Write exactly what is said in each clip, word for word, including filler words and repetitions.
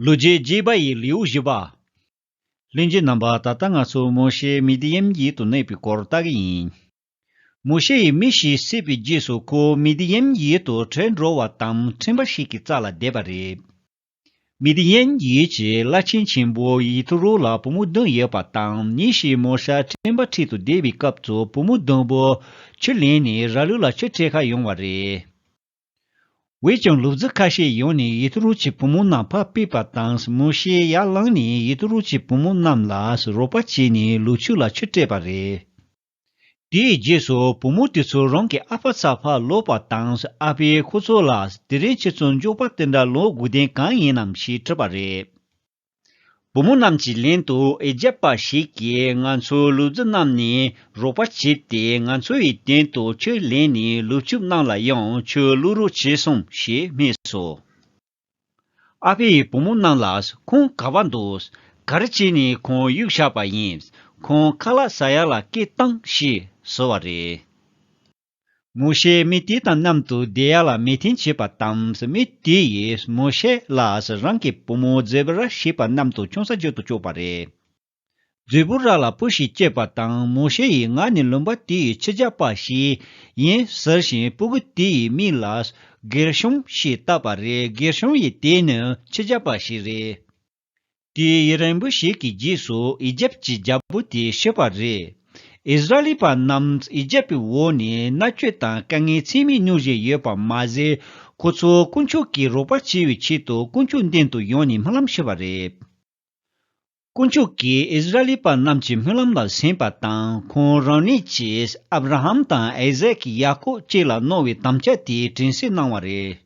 ལོ་རྒྱུས་རྒྱས་པ་ཡི་ལེའུ་བཞི་པ། ལྷན་རྒྱས་རྣམ་པ། ད་ལྟ་ང་ཚོ་མོ་ཤེ་མི་དི་ཡན་ཡུལ་དུ་གནས་པའི་སྐོར་ལྟ་གི་ཡིན། མོ་ཤེ་ཡིས་མི་ཞིག་བསད་པའི་རྗེས་སུ་ཁོ་མི་དི་ཡན་ཡུལ་དུ་བྲོས་འགྲོ་བ་དང་ཁྲིམས་པ་ཞིག་གི་རྩ་ལ་བསྡད་པ་རེད། མི་དི་ཡན་ཡུལ་གྱི་བླ་ཆེན་ཆེན་པོ་ཡི་ཐུ་རོ་ལ་བུ་མོ་བདུན་ཡོད་པ་དང་། ཉིན་ཞིག་མོ་ཤེ་ཁྲིམས་པ་ཁྲིད་དུ་བསྡད་པའི་སྐབས་སུ་བུ་མོ་བདུན་པོ་ཆུ་ལེན་ནས་ར་ལུག་ལ་ཆུ་སྤྲད་ཁར་ཡོང་བ་རེད། འོན་ཀྱང་ལུག་རྫི་ཁ་ཤས་ཡོང་ནས་ཡི་ཐུ་རོ་གྱི་བུ་མོ་རྣམས་ཕར་ཕུད་པ་དང་། མོ་ཤེ་ཡར་ལངས་ནས་ཡི་ཐུ་རོ་གྱི་བུ་མོ་རྣམས་ལ་རོགས་པ་བྱས་ནས་ལུག་ཁྱུ་ལ་ཆུ་སྤྲད་པ་རེད། དེའི་རྗེས་སུ་བུ་མོ་དེ་ཚོ་རང་གི་ཨ་ཕ་ས་ཕར་ལོག་པ་དང་། ཨ་ཕས་ཁོ་ཚོ་ལ་དེ་རིང་ཁྱེད་ཚོ་མགྱོགས་པ་དེ་འདྲ་ལོག་དགོས་དོན་གང་ཡིན་ནམ་ཞེས་དྲིས་པ་རེད། བུ་མོ་རྣམས་ཀྱིས་ལན་དུ། ཨི་ཇེབ་པ་ཞིག་གིས་ང་ཚོའི་ལུག་རྫི་རྣམས་ནས་རོགས་པ་བྱས་ཏེ། ང་ཚོ་ཡི་སྟེང་དུ་ཆུ་ལེན་ནས་ལུག་ཁྱུ་རྣམས་ལ་ཡང་ཆུ་བླུག་རོགས་བྱས་སོང་ཞེས་སྨྲས་སོ། ཨ་ཕ་ཡིས་བུ་མོ་རྣམས་ལ། ཁོང་ག་པར་འདུག་ག་རེ་བྱས་ནས་ཁོང་གཡུག་བཞག་པ་ཡིན། ཁོང་ཁ་ལག་ཟ་ཡག་ལ་སྐད་བཏང་ཞེས་ཟེར་བ་རེད། མོ་ཤེས་མི་དེ་དང་མཉམ་དུ་བསྡད་ཡག་ལ་མོས་མཐུན་བྱས་པ་དང་། མི་དེ་ཡིས་མོ་ཤེ་ལ་རང་གི་བུ་མོ་ཛེ་པོ་ར་ཞེས་པ་མཉམ་དུ་ཆང་ས་རྒྱག་ཏུ་བཅུག་པ་རེད། ཛེ་པོ་ར་ལ་བུ་ཞིག་སྐྱེས་པ་དང་། མོ་ཤེ་ཡིས་ང་ནི་ལུང་པ་དེ་ཡི་ཆུ་རྒྱགས་པ་ཞིག་ཡིན་ཟེར་ཞིང་། སྤུ་གུ་དེ་ཡི་མིང་ལ་གེར་ཤོམ་ཞེས་བཏགས་པ་རེད། གེར་ཤོམ་ཡི་དེ་ནི་ཆུ་རྒྱགས་པ་ཞིག་རེད། དེའི་ཡུན་རིང་པོ་ཞིག་གི་རྗེས་སུ་ཨི་ཇེབ་ཀྱི་རྒྱལ་པོ་དེ་ཤི་བ་རེད། ཨིསི་ར་ཨེལ་པ་རྣམས་ཨི་ཇེབ་པའི་འོག་ནས་མནར་གཅོད་དང་དཀའ་ངལ་ཚད་མེད་མྱོང་བཞིན་ཡོད་པ་མ་ཟད། ཁོ་ཚོ་དཀོན་མཆོག་གིས་རོགས་པ་བྱེད་པའི་ཆེད་དུ་དཀོན་མཆོག་མདུན་དུ་ཡོང་ནས་སྨོན་ལམ་ཞུས་པ་རེད། དཀོན་མཆོག་གིས་ཨིསི་ར་ཨེལ་པ་རྣམས་ཀྱི་སྨོན་ལམ་ལ་གསན་པ་དང་། ཁོང་རང་ཉིད་ཀྱིས་ཨབ་ར་ཧམ་དང་ཨི་ཟེག་ཡ་ཀོབ་བཅས་ལ་གནང་བའི་དམ་བཅའ་དེ་དྲན་གསོ་གནང་བ་རེད།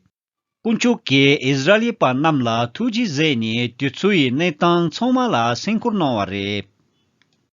དཀོན་མཆོག་གིས་ཨིསི་ར་ཨེལ་པ་རྣམས་ལ་ཐུགས་རྗེ་གཟིགས་ནས། དེ་ཚོ་ཡི་གནས་སྟངས་ཚང་མ་ལ་སེམས་ཁུར་གནང་བ་རེད།